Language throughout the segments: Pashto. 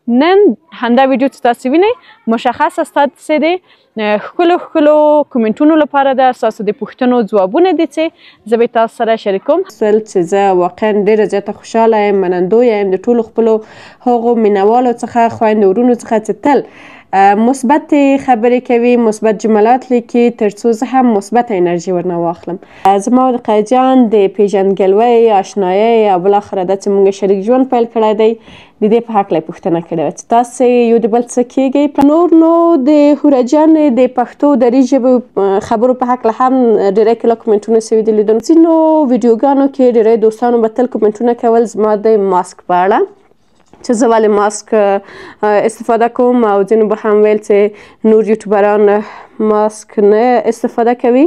نن همدا ویډیو چې تاسو وینئ مشخصه ستاسو د ښکلو ښکلو کومنټونو لپاره ده، ستاسو د پوښتنو ځوابونه دي چې زه به تاسو سره شریکوم. سل چې زه واقعا ډېره زیاته خوشحاله یم، منندویه یم د ټولو خپلو هغو مینوالو څخه، خویندو ورونو څخه چې تل مثبتې خبرې کوي، مثبت جملات لیکي، ترڅو زه هم مثبته انرژي ورنه واخلم. زما د قیدجان د پیژندګلوۍ، آشنایۍ او بالاخره دا چې موږ شریک ژوند پیل کړی دی، د دې په هکله یې پوښتنه کړې وه چې تاسې یو د بل څه کیږئ. نور نو د حوره جان د پښتو دري ژبې خبرو په هکله هم ډېری کله کومنټونه سوي دي. لیدل ځینو ویډیوګانو کې ډېری دوستانو به تل کومنټونه کول زما د ماسک په اړه چې زه ولې ماسک استفاده کوم، او ځینو به هم ویل چې نور یوټیوبران ماسک نه استفاده کوي.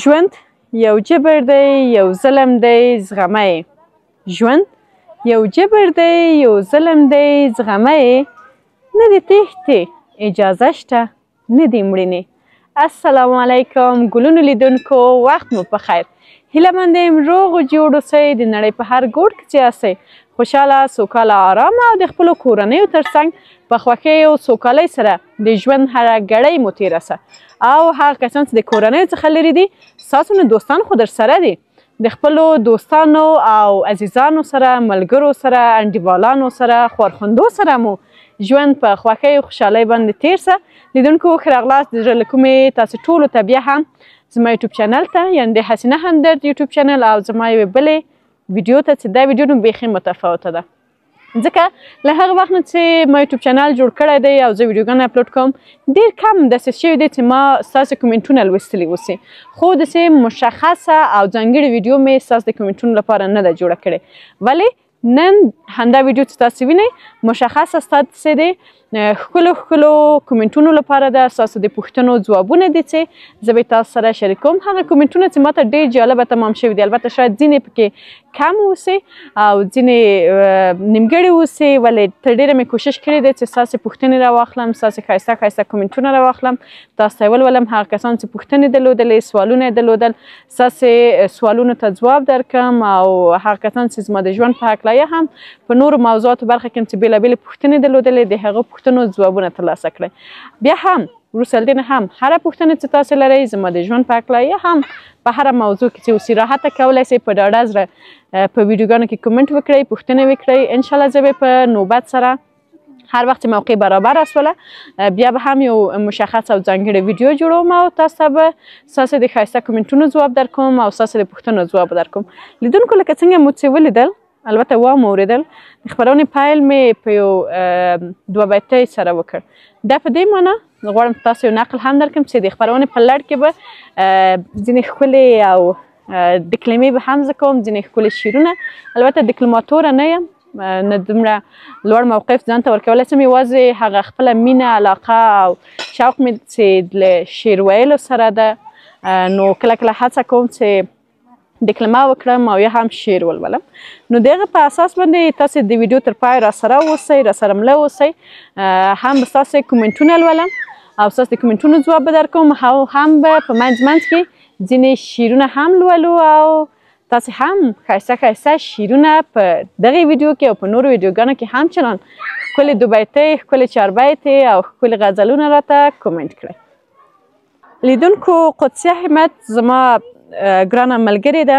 ژوند یو جبر دی، یو ظلم دی، زغمه یې. ژوند یو جبر دی، یو ظلم دی، زغمه یې. نه د تېښتې اجازه شته، نه د مړینې. السلام علیکم ګلونو لیدونکو، وخت مو په خیر. هیله مند یم روغ او جوړ اوسئ، د نړۍ په هر ګوټ کې چې یاستئ خوشحاله، سوکاله، آرامه او د خپلو کورنیو ترڅنګ په خوښۍ او سوکالۍ سره د ژوند هره ګړۍ مو تېره سه. او هغه کسان چې د کورنیو څخه لرې دي، ستاسو نو دوستان خو درسره دي، د خپلو دوستانو او عزیزانو سره، ملګرو سره، انډیوالانو سره، خورخوندو سره مو ژوند په خوښۍ او خوشحالۍ باندې تېر سه. لیدونکو ښه راغلاست د زړه له کومې تاسو ټولو ته بیا هم زما یوټیوب چینل ته، یعنې د حسینه همدرد یوټیوب چینل او زما یوې بلې ویډیو ته چې دا ویډیو نو بیخي متفاوته ده، ځکه له هغه وخت نه چې ما یوټیوب چینل جوړ کړی دی او زه ویډیوګانې اپلوډ کوم، ډېر کم داسې شوي دی چې ما ستاسو کومنټونه لوستلي اوسي، خو داسې مشخصه او ځانګړې ویډیو مې ستاسو د کومنټونو لپاره نه ده جوړه کړې. ولې نن همدا ویډیو چې تاسو وینئ مشخصه ستاسو د ښکلو ښکلو کومنټونو لپاره ده، ستاسو د پوښتنو ځوابونه دي چې زه به تاسو سره شریکوم. هغه کومنټونه چې ماته ډېر جالبه تمام شوي دي، البته شاید ځینې پکې کم اوسي او ځینې نیمګړي اوسي، ولې تر ډېره مې کوشش کړی دی چې ستاسو پوښتنې راواخلم، ستاسو ښایسته ښایسته کومنټونه راواخلم، تاسو ته یې ولولم. هغه کسان چې پوښتنې درلودلې، سوالونه یې درلودل، ستاسو سوالونو ته ځواب درکړم، او هغه کسان چې زما د ژوند په هکله یا هم په نورو موضوعاتو برخه کې چې بېلابېلې پوښتنې درلودلې، د هغو پوښتنو ځوابونه ترلاسه کړئ. بیا هم وروسته له دې نه هم هره پوښتنه چې تاسو لرئ زما د ژوند په هکله یا هم په هره موضوع کې چې اوسئ، راحته کولی شئ په ډاډه زړه په ویډیوګانو کې کومنټ وکړئ، پوښتنې وکړئ. انشاءالله زه به په نوبت سره هر وخت چې موقع برابره سوله بیا به هم یو مشخص او ځانګړې ویډیو جوړوم او تاسو ته به ستاسو د ښایسته کومنټونو ځواب درکوم او ستاسو د پوښتنو ځواب درکوم. لیدونکو لکه څنګه مو چې ولیدل، البته وامو اورېدل، د خپرونې پیل مې په یو دوه بیتۍ سره وکړ. دا په دې معنا غواړم تاسو یو نقل هم درکړم چې د خپرونې په لړ کې به ځینې ښکلې او دکلمې به هم زه کوم، ځینې ښکلې شعرونه. البته دکلماتوره نه یم، نه دومره لوړ موقف ځان ته ورکولی شم، یوازې هغه خپله مینه، علاقه او شوق مې چې له شعر ویلو سره ده، نو کله کله هڅه کوم چې دکلمه وکړم او یا هم شعر ولولم. نو د هغه په اساس باندې تاسو د ویډیو تر پای راسره اوسئ، راسره مله اوسئ، هم به ستاسو کومنټونه لولم او ستاسو د کومنټونو ځواب به درکوم، او هم به په منځ منځ کې ځینې شعرونه هم لولو او تاسو هم ښایسته ښایسته شعرونه په دغې ویډیو کې او په نورو ویډیوګانو کې هم چنان ښکلې دوبیتۍ، ښکلې چاربیتې او ښکلې غزلونه راته کومنټ کړئ. لیدونکو قدسیه همت زما ګرانه ملګرې ده،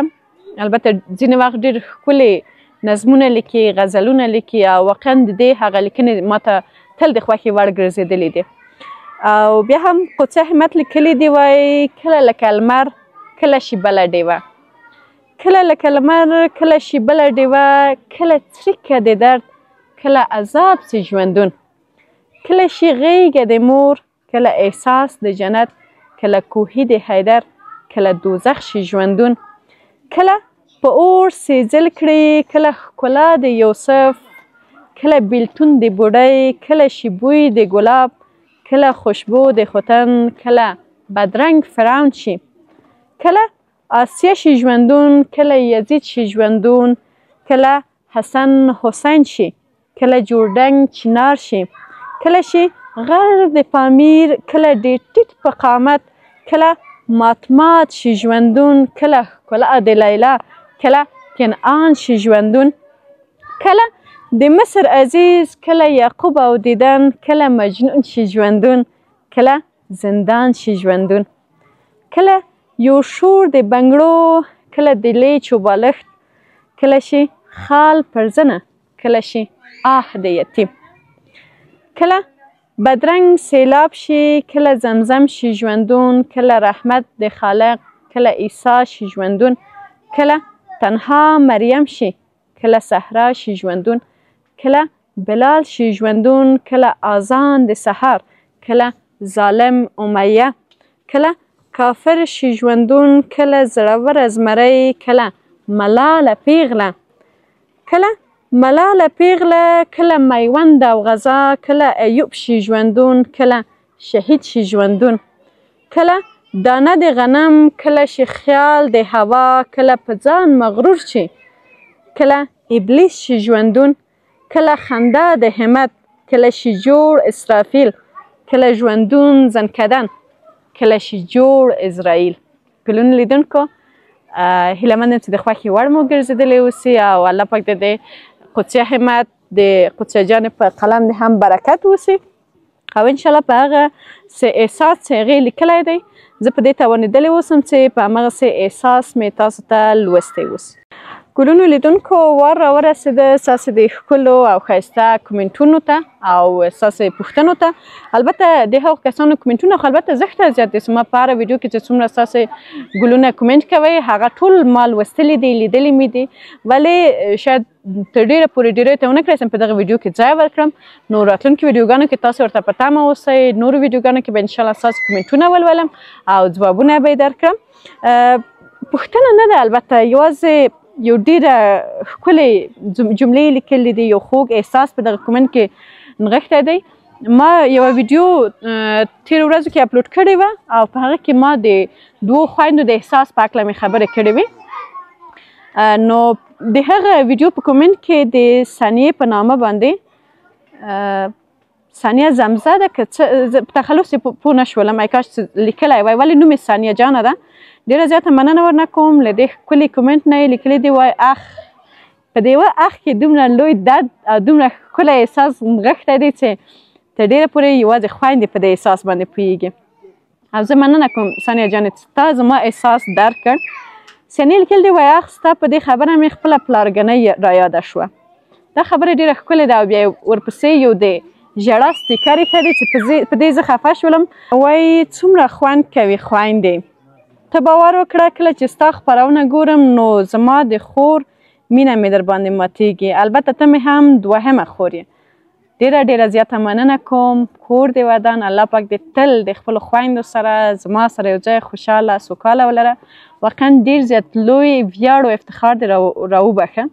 البته ځینې وخت ډېر ښکلې نظمونه لیکي، غزلونه لیکي او واقعا د دې هغه لیکنې ماته تل د خوښې وړ ګرځېدلې دي. او بیا هم قدسیه همت لیکلي دي، وایي کله لکه لمر کله شي بله ډېوه، کله لکه لمر کله شي بله ډېوه، کله څریکه د درد کله عذاب سي ژوندون، کله شي غېږه د مور کله احساس د جنت، کله کوهي د حیدر کله دوزخ شي ژوندون، کله په اور سېځل کړي کله ښکلا د یوسف، کله بیلتون د بوډۍ کله شي بوی د ګلاب، کله خوشبو د ختن کله بدرنګ فرعون شي، کله آسیه شي ژوندون کله یزید شي ژوندون، کله حسن حسین شي کله جوړډنګ چنار شي، کله شي غر د پامیر کله ډېر ټیټ په قامت، کله مات مات شي ژوندون، کله ښکلا د لیلا، کله کنعان شي ژوندون، کله د مصر عزیز، کله یعقوب او دیدن، کله مجنون شي ژوندون، کله زندان شي ژوندون، کله یو شور د بنګړو، کله د لیچ و بالښت، کله شي خال پر زنه، کله شي آه د یتیم، کله بدرنګ سیلاب شي، کله زمزم شي ژوندون، کله رحمت د خالق، کله عیسی شي ژوندون، کله تنها مریم شي، کله صحرا شي ژوندون، کله بلال شي ژوندون، کله اذان د سحر، کله ظالم امیه، کله کافر شي ژوندون، کله زړوره زمری، کله ملاله پیغله، کله ملاله پیغله، کله میوند او غزا، کله ایوب شي ژوندون، کله شهید شي ژوندون، کله دانه د غنم، کله شي خیال د هوا، کله په ځان مغرور شي، کله ابلیس شي ژوندون، کله خندا د همت، کله شي جوړ اسرافیل، کله ژوندون ځنکدن، کله شي جوړ اسرائیل. ګلونو لیدونکو، هیله مند یم چې د خوښې وړ مو ګرځېدلی اوسي او الله پاک دې د قدسیه همت د قدسیه جان په قلم دې هم برکت اوسي او انشاءالله په هغه څه احساس چې هغې لیکلی دی زه په دې توانېدلې اوسم چې په هماغسې احساس مې تاسو ته لوستی اوسي. ګلونو لیدونکو، وار راورسېده ستاسې د ښکلو او ښایسته کومنټونو ته او ستاسې پوښتنو ته. البته د هغو کسانو کومنټونه خو البته زښته زیات دي چې ما په هره ویډیو کې چې څومره ستاسې ګلونه کومنټ کوئ هغه ټول ما لوستلي دي، لیدلي مې دي، ولې شاید تر ډېره پورې ډېریو ته ونه کړای شم په دغه ویډیو کې ځای ورکړم. نو راتلونکو ویډیوګانو کې تاسو ورته په تمه اوسئ. نورو ویډیوګانو کې به انشاءالله ستاسو کومنټونه ولولم او ځوابونه به یې درکړم. پوښتنه نه ده البته، یوازې یو ډیره ښکلې جملې لیکلې دي، یو خوږ احساس په دغه کومنټ کې نغښتی دی. ما یوه ویډیو تېرو ورځو کې اپلوډ کړې وه او په هغه کې ما د دوو خویندو د احساس په هکله مې خبرې کړې وې. نو د هغه ویډیو په کومنټ کې د ثانیې په نامه باندې ثانیه زمزه ده که څه په تخلص یې پوه نه شولم، ای کاش لیکلی وای، ولې نوم یې ثانیه جانه ده. ډېره زیاته مننه ورنه کوم له دې ښکلي کومنټ نه یې لیکلي دي، وایي اخ، په دې یوه اخ کې دومره لوی درد او دومره ښکلی احساس نغښتی دی چې تر ډېره پورې یوازې خویندې په دې احساس باندې پوهېږي. او زه مننه کوم ثانیه جانې چې تا زما احساس درک کړ. ثانیې لیکل دي، وایي اخ، ستا په دې خبره مې خپله پلارګنۍ رایاده شوه. دا خبره ډېره ښکلې ده او بیا ورپسې یو د ژړا سټیکر ایښی دی چې په دې زه خفه شولم. وایي څومره خوند کوي خویندې، ته باور وکړه کله چې ستا خپرونه ګورم نو زما د خور مینه مې در باندې ماتېږي، البته ته مې هم دوهمه خور یې. ډېره ډېره زیاته مننه کوم، کور دې ودان، الله پاک دې تل د خپلو خویندو سره زما سره یو ځای خوشحاله سوکاله ولره. واقعا ډېر زیات لوی ویاړ او افتخار دې راوبښه،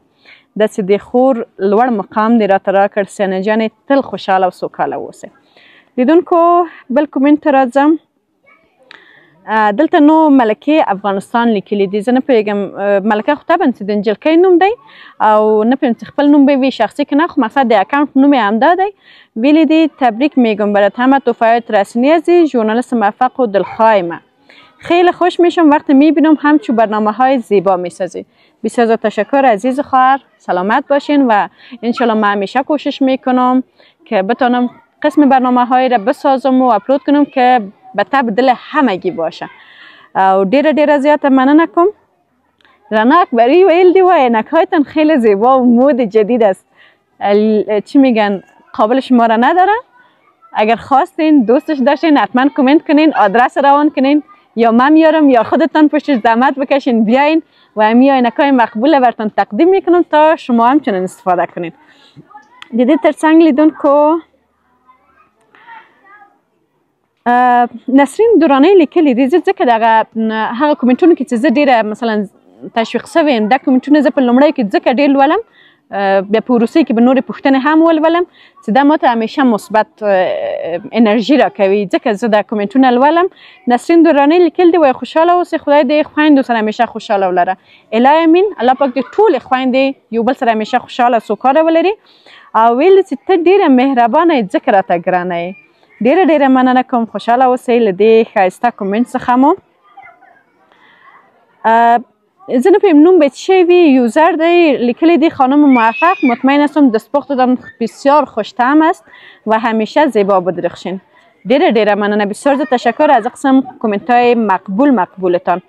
داسې د خور لوړ مقام دې راته راکړ. ثانیه جانې تل خوشحاله او سوکاله اوسې. لیدونکو بل کومنټ ته راځم. دلته نو ملکې افغانستان لیکلي دي. زه نه پوهېږم ملکه خو طبعا چې د نجلکۍ نوم دی او نه پوهېږم چې خپل نوم به وي شخصي که نه، خو مقصد د اکاونټ نوم یې همدا دی. ویلي دي تبریک میگم برات همه تحفه‌های رسنی عزیز، ژورنالیست موفق و دلخواه من. خیلی خوش میشم وقتی میبینم همچون برنامه های زیبا میسازی. بسیار زیاد تشکر عزیز خواهر، سلامت باشین و انشالله من همیشه کوشش میکنم که بتانم قسم برنامه های را بسازم و اپلود کنم که به تب دل همگی باشه. او ډیره ډیره زیاته مننه کوم. رنا اکبری ویل دی وای عینکهایتان خیلی زیبا و مود جدید است، چی میگن قابل شما را نداره. اگر خواستین دوستش داشتین حتما کامنت کنین، آدرس روان کنین، یا من میارم یا خودتان پشتش زحمت بکشین بیاین و امی عینکای مقبول براتون تقدیم میکنم تا شما هم چنین استفاده کنین. دیدی ترڅنګ لیدونکو نسرین درانۍ لیکلي دي. زه ځکه دغه هغه کومنټونو کې چې زه ډېره مثلا تشویق سوې یم، دا کومنټونه زه په لومړیو کې ځکه ډېر لولم، بیا په وروستیو کې به نورې پوښتنې هم ولولم چې دا ماته همیشه مثبت انرژي راکوي، ځکه زه دا کومنټونه لولم. نسرین درانۍ لیکل دي، وایي خوشحاله اوسې، خدای دې خویندو سره همیشه خوشحاله ولره. الهی امین، الله پاک دې ټولې خویندې یو بل سره همیشه خوشحاله سوکاله ولري. او ویل چې ته ډېره مهربانه یې ځکه راته ګرانه یې. ډېره ډېره مننه کوم، خوشحاله اوسئ له دې ښایسته کومنټ څخه مو. زه نه پوهېږم نوم به څه شی وي، user دی، لیکلی دی خانم موفق، مطمئن هستم دستپختتان بسیار خوشطعم است و همیشه زیبا بدرخشین. ډیره ډیره مننه، بسیار زیات تشکر از قسم کومنت های مقبول مقبولتان.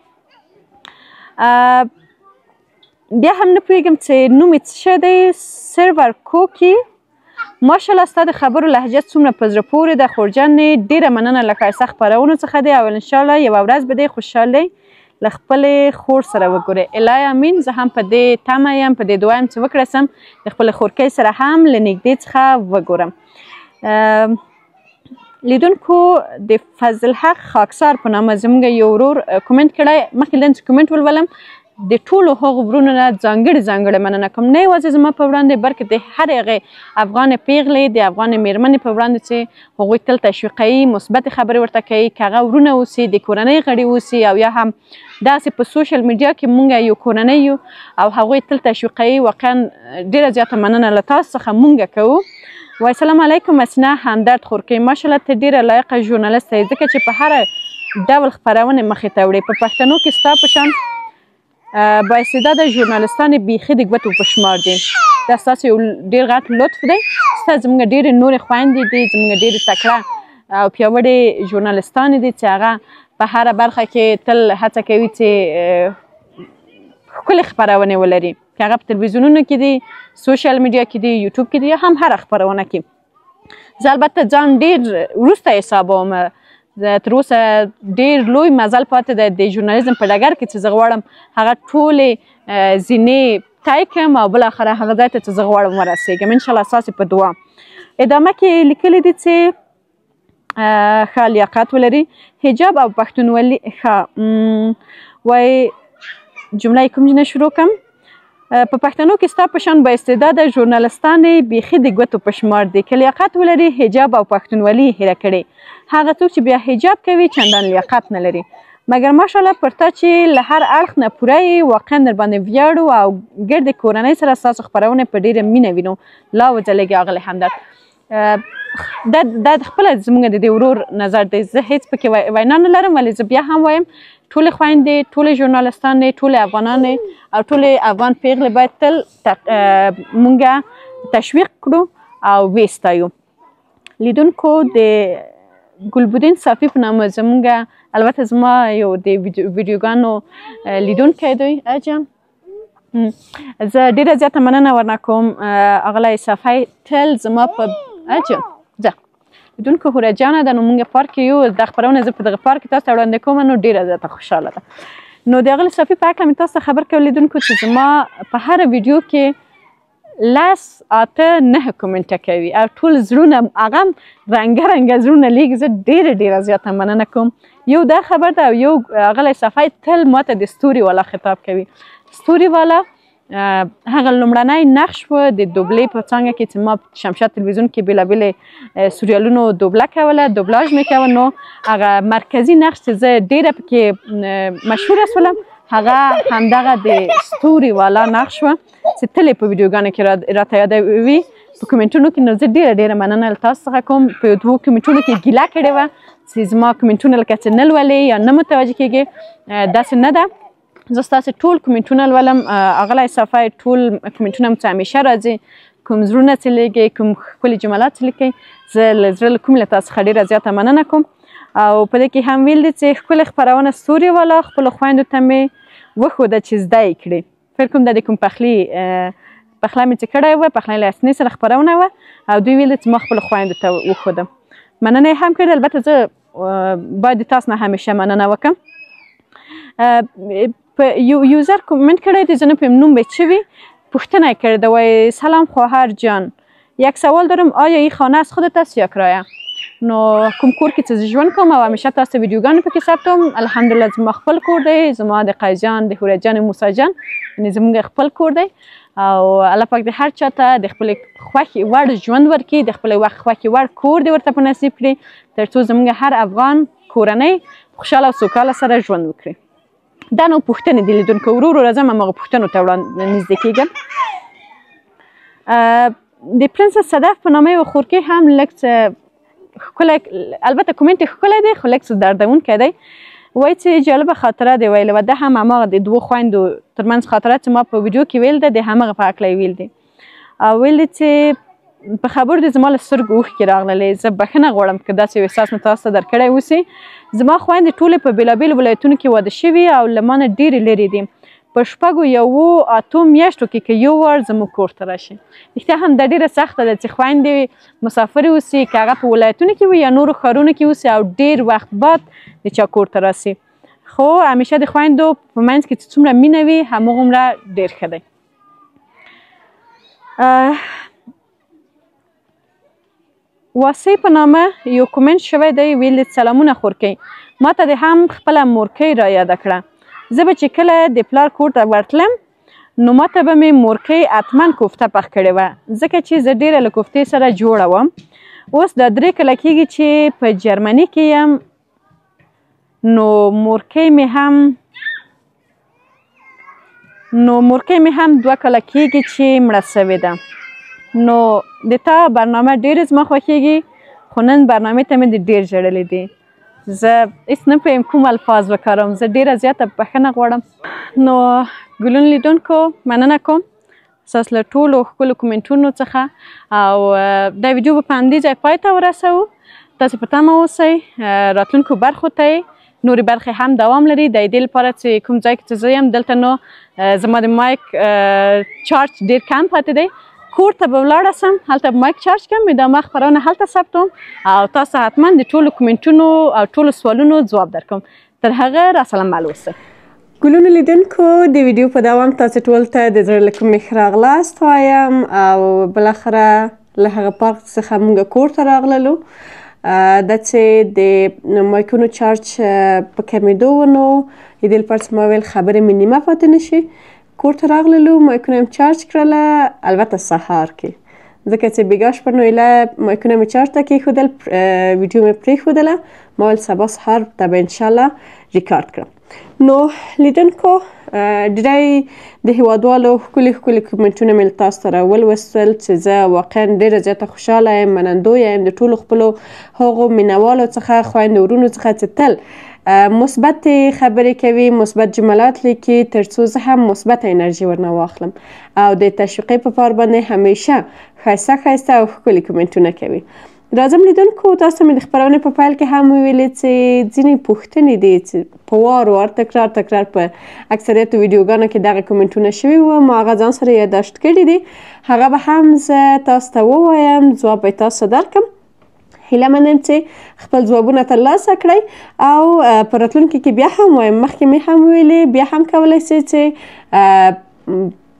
بیا هم نه پوهېږم چې نوم یې څه شی دی، سرور کوکي. ماشاءالله ستا د خبرو لهجه څومره په زړه پورې ده خورجانې، ډیره مننه له ښایسته خپرونو څخه دی او انشاءالله یوه ورځ به دې خوشحالۍ له خپلې خور سره وګورې. الهی امین. زه هم په دې تمه یم، په دې دعا یم چې وکړای سم د خپلې خورکۍ سره هم له نږدې څخه وګورم. لیدونکو د فضل حق خاکسار په نامه زموږ یو ورور کومنټ کړی، مخکې له دې چې کومنټ ولولم د ټولو هغو ورونو نه ځانګړې ځانګړې مننه کوم، نه یوازې زما په وړاندې بلکې د هرې هغې افغان پیغلې، د افغان میرمنې په وړاندې چې هغوی تل تشویقوي، مثبتې خبرې ورته کوي، که هغه ورونه اوسي، د کورنۍ غړي اوسي او یا هم داسې په social media کې مونږ یو کورنۍ یو او هغوی تل تشویقوي. واقعا ډېره زیاته مننه له تاسو څخه مونږ کوو. وای سلام علیکم اسنه همدرد خورکۍ، ماشاءالله ته ډېره لایقه ژورنالیسته یې، ځکه چې په هره ډول خپرونې مخې ته وړې. په پښتنو کې ستا په شان با استعداده ژورنالیستانې بیخي د ګوتو په شمار دي. دا ستاسو یو ډېر غټ لطف دی. ستا زموږ ډېرې نورې خویندې دي، زموږ ډېرې تکړه او پیاوړې ژورنالیستانې دي چې هغه په هره برخه کې تل هڅه کوي چې ښکلې خپرونې ولري، که هغه په تلویزیونونو کې دي، social media کې دي، یوټیوب کې دي یا هم هره خپرونه کې. زه البته ځان ډېر وروسته حسابوم، تر اوسه ډېر لوی مزل پاتې دی د ژورنالیزم په ډګر کې چې زه غواړم هغه ټولې زینې طی کړم او بالاخره هغه ځای ته چې زه غواړم ورسېږم انشاءالله ستاسې په دعا. ادامه کې لیکلي دي چې ښه لیاقت ولري، حجاب او پښتونولي. ښه وایي جمله یې کوم ځای نه شروع کړم؟ په پښتنو کې ستا په شان با استعداده ژورنالستانې بیخي د ګوتو په شمار دي، که لیاقت ولري حجاب او پښتونولي یې هېره کړې. هغه څوک چې بیا حجاب کوي چندان لیاقت نه لري، مګر ماشاءالله پر تا چې له هر اړخ نه پوره یې، واقعا در باندې ویاړو او ګرد کورنۍ سره ستاسو خپرونې په ډېره مینه وینو. لا وځلېږي اغلې همدرد. دا خپله زموږ د دې ورور نظر دی، زه هېڅ پکې وینا نه لرم، ولې زه بیا هم وایم ټولې خویندې، ټولې ژورنالستانې، ټولې افغانانې او ټولې افغان پیغلې باید تل مونږ تشویق کړو او ویستایو. لیدونکو د ګلبدین صافي په نامه زمونږ البته زما یو د ویډیوګانو لیدونکی دی اجان، زه ډېره زیاته مننه ورنه کوم. اغلی صافی تل زما په اجان ځه لیدونکو هوره جانه ده، نو مونږ پارک کې یو، دا خپرونه زه په دغه پارک کې تاسو ته وړاندې کوم، نو ډېره زیاته خوشحاله ده. نو د اغلې صافي په هکله مې تاسو ته خبر کوم لیدونکو چې زما په هره ویډیو کې 10 8 9 کومنټه کوي او ټول زړونه هغه هم رنګه رنګه زړونه لیږي. زه ډېره ډېره زیاته مننه کوم. یو دا خبر ده او یو اغلی صافی تل ماته د ستوري والا خطاب کوي. ستوري والا هغه لومړنی نقش و د دوبلې په څانګه کې چې ما شمشاد تلویزیون کې بېلابېلې سریالونو دوبله کوله، دوبلاژ مې کوه، نو هغه مرکزي نقش چې زه ډېره پکې مشهوره سولم هغه همدغه د ستوري والا نقش و چې تل یې په ویډیوګانو کې راته یادوي په کومنټونو کې. نو زه ډېره ډېره مننه له تاسو څخه کوم. په یو دوو کومنټونو کې ګیله کړې وه چې زما کومنټونه لکه چې نه لولې یا نه متوجه کېږي، داسې نه ده. زه ستاسې ټول کومنټونه لولم. اغلی صافی ټول کومنټونه مو چې همیشه راځي، کوم زړونه چې لیږئ، کوم ښکلي جملات چې لیکئ، زه له زړه له کومې له تاسو څخه ډېره زیاته مننه کوم. او په دې کې هم ویل دي چې ښکلې خپرونه ستوري والا خپلو خویندو ته مې وښوده چې زده یې کړي. فکر کوم دا د کوم پخلی پخلی مې چې کړی وه، پخلی له اسنې سره خپرونه وه او دوی ویل چې ما خپلو خویندو ته وښودم. مننه یې هم کړې. البته زه باید د تاسو نه همیشه مننه وکړم. په یو user کومنټ کړی دی، زه نه پوهېږم نوم به یې څه وي، پوښتنه یې کړې ده، وایي سلام خواهر جان، یک سوال دارم، آیا این خانه از خودت است یا کرایه؟ نو کوم کور کې چې زه ژوند کوم او همیشه تاسو ویډیوګانې پکې ثبتوم، الحمدلله زما خپل کور دی، زما د قیضیان د حوریت جان موسی جان، یعنې زموږ خپل کور دی. او الله پاک دې هر چا ته د خپلې خوښې وړ ژوند ورکړي، د خپلې خوښې وړ کور دې ورته په نصیب کړي، تر څو زموږ هر افغان کورنۍ خوشحاله او سوکاله سره ژوند وکړي. دا نو پوښتنې دي لیدونکو. ورو ورو راځم هماغه پوښتنو ته وړاندې نږدې کېږم. د پرنسس صدف په نامه یوه خورکۍ هم لږ څه ښکلی، البته کومنټ یې ښکلی دی خو لږ څه دردونکی دی. وایي چې جالبه خاطره دی ویلې وه، دا هم هماغه د دوو خویندو ترمنځ خاطره چې ما په ویډیو کې ویل ده، د همغه په هکله یې ویل دي. او ویل دي چې په خبرو دې زما له سترګو اوښکې راغللې، زه بښنه غواړم که داسې یو احساس مې تاسو ته درکړی اوسي. زما خویندې ټولې په بېلابېلو ولایتونو کې واده شوي او له ما نه ډېرې لرې دي. په شپږو یوو اتو میاشتو کې که یو وار زموږ کور ته راشي. رښتیا هم دا ډېره سخته ده چې خویندې مسافرې اوسي، که هغه په ولایتونو کې وي یا نورو ښارونو کې اوسي او ډېر وخت بعد د چا کور ته راسي. خو همیشه د خویندو په منځ کې چې څومره مینه وي همغومره ډېر ښه دی. واسې په نامه یو کومنټ شوی دی، ویل سلامونه خورکۍ، ما ته دې هم خپله مورکۍ را یاده کړه. زه به چې کله د پلار کور ته ورتلم نو ما ته به مې مورکۍ حتما کوفته پخ کړې وه، ځکه چې زه ډېره له کوفتې سره جوړه وم. اوس دا 3 کله کېږي چې په جرمني کې یم، نو مورکۍ مې هم 2 کله کېږي چې مړه سوې ده. نو د تا برنامه ډېره زما خوښېږي، خو نن برنامې ته مې د ډېر ژړلي دي. زه هېڅ نه پوهېږم کوم الفاظ وکاروم، زه ډېره زیاته بښنه غواړم. نو ګلون لیدونکو مننه کوم ستاسو له ټولو ښکلو کومنټونو څخه، او دا ویډیو به په همدې ځای پای ته ورسوو. تاسې په تمه اوسئ راتلونکو برخو ته یې، نورې برخې هم دوام لري. د دې لپاره چې کوم ځای کې چې زه یم دلته نو زما د مایک چارج ډېر کم پاتې دی، کور ته به ولاړه سم، هلته به مایک چارج کړم، ادامه خپرونه هلته ثبتوم او تاسو حتما د ټولو کومنټونو او ټولو سوالونو ځواب درکوم. تر هغه راسره مل اوسئ. ګلونو لیدونکو، د ویډیو په دوام تاسو ټول ته د زړه له کومې ښه راغلاست وایم. او بالاخره له هغه پارک څخه موږ کور ته راغللو. دا چې د مایکونو چارج په کمېدو و، نو د دې لپاره چې ما ویل خبرې مې نیمه پاتې نه شي، کور ته راغللو، مایکونه مې چارج کړله، البته سهار کې، ځکه چې بېګا شپه نو ایله مایکونه مې چارج ته کېښودل، ویډیو مې پرېښودله، ما ویل سبا سهار ته به انشاءالله ریکارډ کړم. نو لیدونکو، ډېری د هیوادوالو ښکلي ښکلي کومنټونه مې له تاسو سره ولوستل چې زه واقعا ډېره زیاته خوشحاله یم، منندویه یم د ټولو خپلو هغو مینوالو څخه، خویندو ورونو څخه چې تل مثبتې خبرې کوي، مثبت جملات لیکي، تر څو زه هم مثبته انرژي ورنه واخلم او د تشویقۍ په پار باندې همیشه ښایسته ښایسته او ښکلي کومنټونه کوي. راځم لیدونکو، تاسو مې د خپرونې په پیل کې هم وویلې چې ځینې پوښتنې دي چې په وار وار تکرار تکرار په اکثریتو ویډیوګانو کې دغه کومنټونه شوي وو، ما هغه ځان سره یاداشت کړي دي، هغه به هم زه تاسو ته ووایم، ځواب به یې تاسو ته درکړم. هیله من یم چې خپل ځوابونه ترلاسه کړئ او په راتلونکي کې بیا هم وایم، مخکې مې هم ویلې، بیا هم کولی شئ چې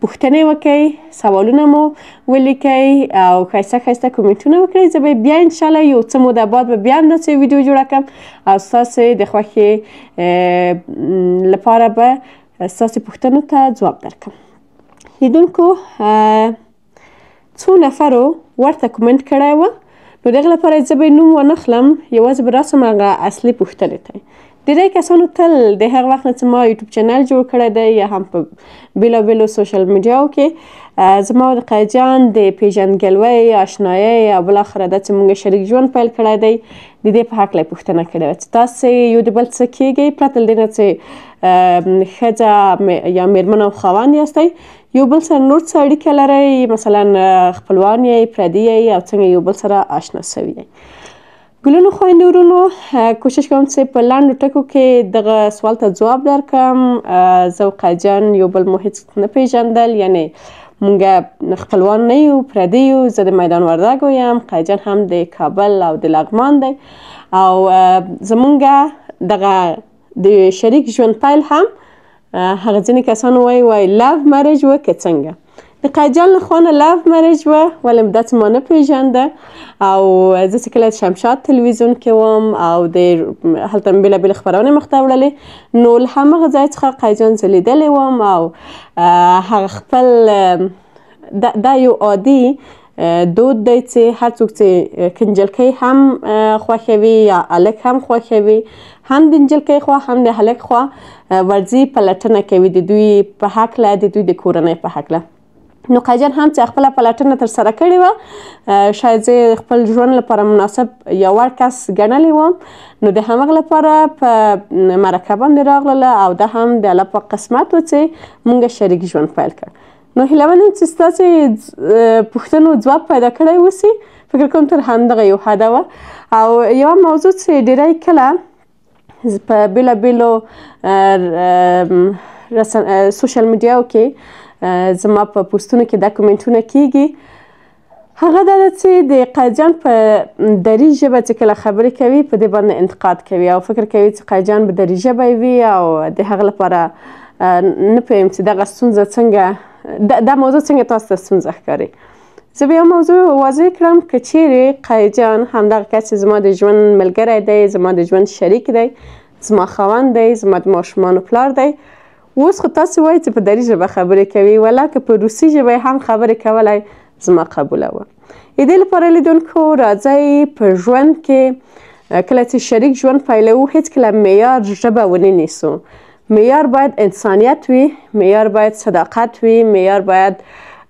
پوښتنې وکړئ، سوالونه مو ولیکئ او ښایسته ښایسته کومنټونه وکړئ. زه به بیا انشاءالله یو څه موده بعد به بیا همداسې ویډیو جوړه کړم او ستاسې د خوښې لپاره به ستاسې پوښتنو ته ځواب درکړم. لیدونکو، څو نفرو ورته کومنټ کړی و، نو د هغې لپاره زه به یې نوم وانخلم، یوازې به راسم هغه اصلي پوښتنې ته. ډېری کسانو تل د هغه وخت نه چې ما یوټیوب چینل جوړ کړی دی یا هم په بېلابېلو سوشل میډیاو کې زما او د قیدجان د پیژندګلوۍ، آشنایۍ او بالاخره دا چې موږ شریک ژوند پیل کړی دی، د دې په هکله یې پوښتنه کړې وه چې تاسې یو د بل څه کېږئ، پرته له دې نه چې ښځه یا مېرمن او خاوند یاستئ، یو بل سره نور څه اړیکه لرئ، مثلا خپلوان یئ، پردي یئ او څنګه یو بل سره آشنا سوي یئ. ګلونو خویندو ورونو، کوشش کوم چې په لنډو ټکو کې دغه سوال ته ځواب درکړم. زه او قیدجان یو بل مو هېڅ نه پېژندل، یعنې مونږ خپلوان نه یو، پردي یو. زه د میدان وردګو یم، قیدجان هم د کابل او د لغمان دی او زمونږ دغه د شریک ژوند پیل هم هغه ځینې کسان وایي وایي لاو مریج و که څنګه. د قیدجان له خوا نه لاو مریج وه، ولې داسې ما نه پېژنده او زه چې کله شمشاد تلویزیون کې وم او د هلته مې بېلابېلې خپرونې مخته وړلې، نو له هماغه ځای څخه قیدجان زه لیدلې وم او هغه خپل دا یو عادي دود دی چې هر څوک چې که نجلکۍ هم خوښوي یا هلک هم خوښوي، هم د نجلکۍ خوا هم د هلک خوا ورځي پلټنه کوي د دوی په هکله، د دوی د کورنۍ په هکله. نو قیجان هم چې خپله پلټنه ترسره کړې وه، شاید زه خپل ژوند لپاره مناسب یا وړ کس ګڼلی وم، نو د همغه لپاره په مرکه باندې راغلله او دا هم د الله پاک قسمت و چې مونږ شریک ژوند پیل کړ. نو هیله من یم چې ستاسې پوښتنو ځواب پیدا کړی اوسي. فکر کوم تر همدغه یو حده وه. او یوه موضوع چې ډیری کله په بېلابېلو سوشل میډیاو کې زما په پوسټونو کې دا کومنټونه کیږي، هغه دا ده چې د قیدجان په دري ژبه چې کله خبرې کوي په دې باندې انتقاد کوي او فکر کوي چې قیدجان به دري ژبه وي او د هغه لپاره نه پوهېږم چې دغه ستونزه څنګه، دا موضوع څنګه تاسو ته ستونزه ښکاري. زه به یو موضوع واضح کړم، که چیرې قیدجان همدغه کس چې زما د ژوند ملګری دی، زما د ژوند شریک دی، زما خاوند دی، زما د ماشومانو پلار دی، اوس خو تاسو وایئ چې په دري ژبه خبرې کوي، ولا که په روسي ژبه هم خبرې کولای زما قبوله وه. دې لپاره لیدونکو راځئ په ژوند کې کله چې شریک ژوند پیلوو هیڅکله معیار ژبه ونه نیسو. معیار باید انسانیت وي، معیار باید صداقت وي، معیار باید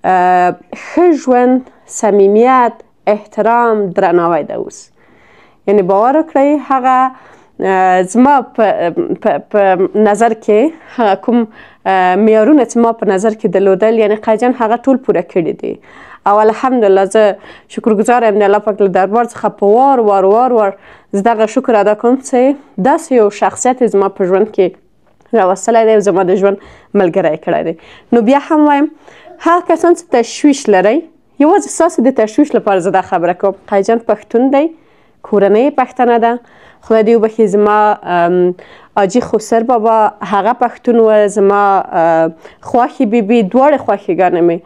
ښه ژوند، صمیمیت، احترام، درناوی ده اوس. یعنی باور وکړئ هغه زما په نظر کې هغه کوم معیارونه چې ما په نظر کې درلودل، یعنی قیدجان هغه ټول پوره کړي دي او الحمدلله زه شکرګزار یم د الله پاک له دربار څخه په وار وار وار وار زه دغه شکر ادا کوم چې داسې یو شخصیت زما په ژوند کې راوستلی دی او زما د ژوند ملګری کړی دی. نو بیا هم وایم هغه کسان چې تشویش لرئ، یوازې ستاسو د تشویش لپاره زه دا خبره کوم، قیدجان پښتون دی، کورنۍ پښتنه ده، خدای دې وبخښي زما حاجي خسر بابا هغه پښتون و، زما خواښې بیبي دواړې خواښېګانې مې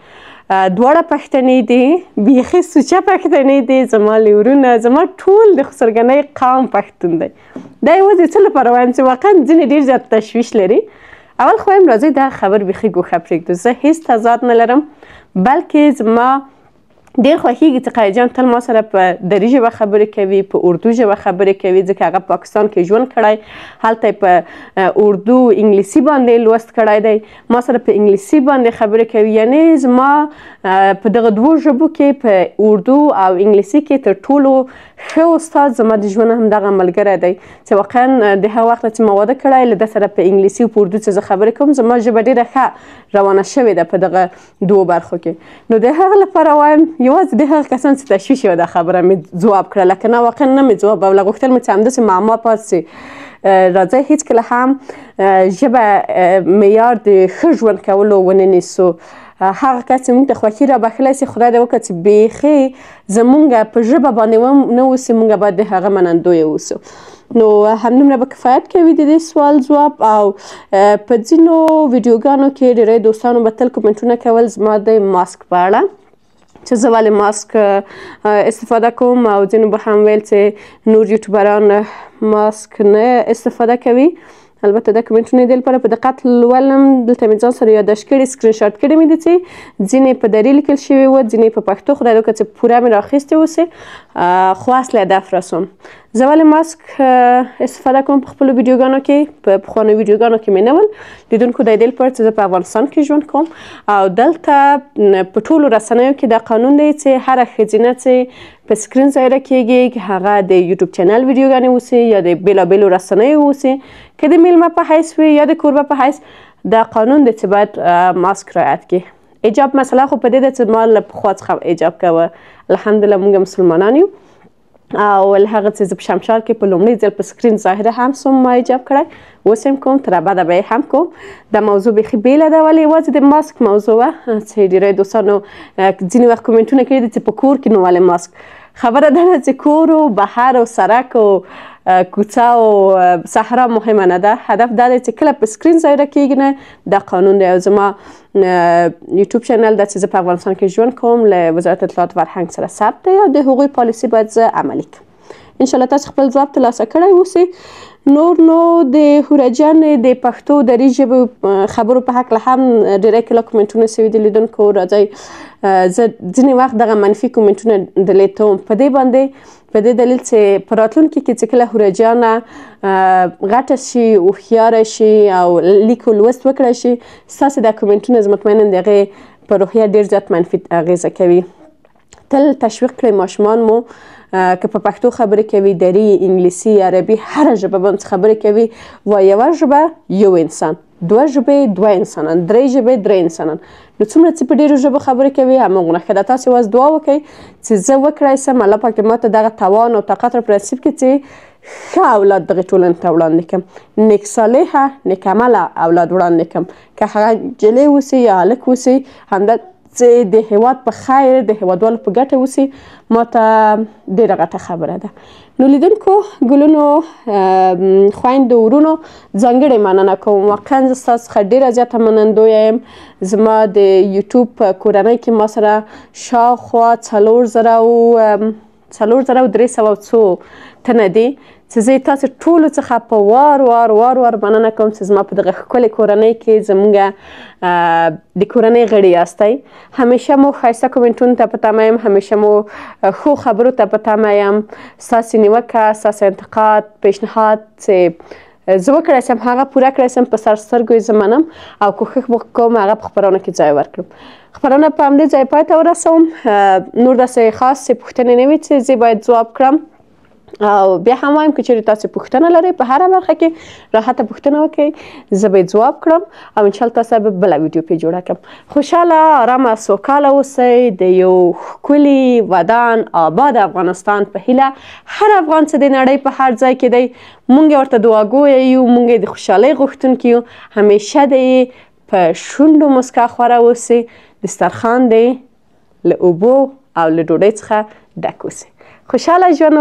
دواړه پښتنې دي، بیخي سوچه پښتنې دي، زما لیورونه، زما ټول د خسرګنۍ قوم پښتون دی. دا یوازې څه لپاره وایم چې واقعا ځینې ډېر زیات تشویش لري. اول خو وایم راځئ دا خبر بیخي ګوښه پرېږدو، زه هیڅ تضاد نه لرم، بلکې زما ډېر خوښېږي چې قیدجان تل ما سره په دري ژبه خبرې کوي، په اردو ژبه خبرې کوي، ځکه هغه پاکستان کې ژوند کړی، هلته په اردو انګلیسي باندې لوست کړی دی، ما سره په انګلیسي باندې خبرې کوي. یعنی زما په دغه دوو ژبو کې په اردو او انګلیسي کې تر ټولو ښه استاد زما د ژوند هم دغه ملګری دی چې واقعا د هغه وخت چې ما واده کړی له ده سره په انګلیسي او په اردو چې زه خبرې کوم زما ژبه ډېره ښه روانه شوې ده په دغه دوو برخو کې. نو د هغه لپاره وایم یوازې د هغه کسان چې تشویش یې دا خبره مې ځواب کړه، لکه نه واقعا نه مې ځوابوله، غوښتل مې چې همداسې معما پاتې شي. راځئ هیڅکله هم ژبه معیار د ښه ژوند کولو ونه نیسو. هغه کس چې موږ ته خوښي رابښلی سي خدای دې وکړه چې بیخي زمونږ په ژبه باندې نه اوسي، موږ باید د هغه منندوی اوسو. نو همدومره به کفایت کوي د دې سوال ځواب. او په ځینو ویډیوګانو کې ډېری دوستانو به تل کومنټونه کول زما د ماسک په اړه چې زه ولې ماسک استفاده کوم، او ځینو به هم ویل چې نور یوټیوبران ماسک نه استفاده کوي. البته دا کومنټونه دې لپاره په دقت لولم، دلته مې ځان سره یادداشت کړي، سکرین شاټ کړي مې دي چې ځینې په دري لیکل شوي وو، ځینې په پښتو، خدای دې وکړه چې پوره مې راخیستې اوسي، خو اصل هدف رسوم. زه ولې ماسک استفاده کوم په خپلو ویډیوګانو کې، په پخوانیو ویډیوګانو کې مې نه ول لیدونکو د دې لپاره چې زه په افغانستان کې ژوند کوم او دلته په ټولو رسنیو کې دا قانون دی چې هره ښځینه چې په سکرین ظاهره کیږي، که هغه د یوټیوب چینل ویډیوګانې اوسي یا د بېلابېلو رسنیو اوسي، که د میلمه په حیث وي یا د کوربه په حیث، دا قانون دی چې باید ماسک رعایت کړي. ایجاب مسله خو په دې ده چې ما له پخوا څخه ایجاب کوه، الحمدلله موږ مسلمانان یو او له هغه چې زه په شمشاد کې په لومړي ځل په سکرین ظاهره هم سوم ما ایجاب کړی، اوس هم کوم، تر ابده به یې هم کوم. دا موضوع بیخي بېله ده، ولې یوازې د ماسک موضوع وه چې ډېری دوستانو ځینې وخت کومنټونه کړي دي چې په کور کې نو ولې ماسک. خبره دا ده چې کور او بهر او سرک او کوڅه او صحرا مهمه نه ده، هدف دا دی چې کله په سکرین ظاهره کېږي نه، دا قانون دی. او زما یوټیوب چینل دا چې زه په افغانستان کې ژوند کوم له وزارت اطلاعات فرهنګ سره ثبت دی او د هغوی پالیسي باید زه عملي کړم. انشاءالله تاسو خپل ځواب ترلاسه کړی اوسئ. نور نو د هورجان د پښتو دري ژبې خبرو په هکله هم ډېری کله کومنټونه سوي دي لیدونکو. راځئ زه ځینې وخت دغه منفي کومنټونه ډیلیټوم په دې باندې، په دې دلیل چې په راتلونکي کې چې کله هورجانه غټه شي، هوښیاره شي او لیک او لوست وکړای شي، ستاسې دا کومنټونه زه مطمئن یم د هغې په روحیه ډیر زیات منفي اغیزه کوي. تل تشویق کړئ ماشومان مو، که په پښتو خبرې کوي، دری، انګلیسي، عربي، هره ژبه باندې خبرې کوي، وایي یوه ژبه یو انسان، دوه ژبې دوه انسانان، درې ژبې درې انسانان. نو څومره چې په ډېرو ژبو خبرې کوي هماغونه ښه ده. تاسې یوازې دعا وکړئ چې زه وکړای سم، الله پاک دې ماته دغه توان او طاقت را په نصیب کړي چې ښه اولاد دغې ټولنې ته وړاندې کړم، نیک صالحه نیک عمله اولاد وړاندې کړم، که هغه نجلۍ اوسي یا هلک اوسي، همدا چې د هیواد په خیر، د هیوادوالو په ګټه اوسي، ما ته ډېره غټه خبره ده. نو لیدونکو ګلونو، خویندو، ورونو ځانګړې مننه کوم. واقعا زه ستاسو څخه ډېره زیاته منندویه یم. زما د یوټیوب په کورنۍ کې ما سره شاوخوا 4300 او څو تنه دي چې زه یې تاسو ټولو څخه په وار وار وار وار مننه کوم چې زما په دغه ښکلې کورنۍ کې زموږ د کورنۍ غړي یاستئ. همیشه مو ښایسته کومنټونو ته په تمه یم، همیشه مو ښو خبرو ته په تمه یم. ستاسې نیوکه، ستاسې انتقاد، پیشنهاد چې زه وکړای سم هغه پوره کړای سم، په سر سترګو یې زه منم او کوښښ به کوم هغه په خپرونه کې ځای ورکړم. خپرونه په همدې ځای پای ته ورسوم. نور داسې خاصې پوښتنې نه وي چې زه باید ځواب کړم، او بیا هم وایم که چېرې تاسې پوښتنه لرئ په هره برخه کې راحته پوښتنه وکړئ، زه به یې ځواب کړم او انشاءالله تاسو به بله ویډیو پرې جوړه کړم. خوشحاله، آرامه، سوکاله اوسئ. د یو ښکلي، ودان، آباد افغانستان په هیله. هر افغان چې د نړۍ په هر ځای کې دی، مونږ یې ورته دعاګویه یو، مونږ یې د خوشحالۍ غوښتونکي یو. همیشه دې په شونډو مسکا خوره اوسي، دسترخوان دې له اوبو او له ډوډۍ څخه ډک اوسي. خوشحاله ژوند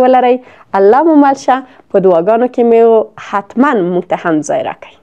ولرئ. الله مو مل شه. په دعاګانو کې مې حتما موږ ته هم ځای راکړئ.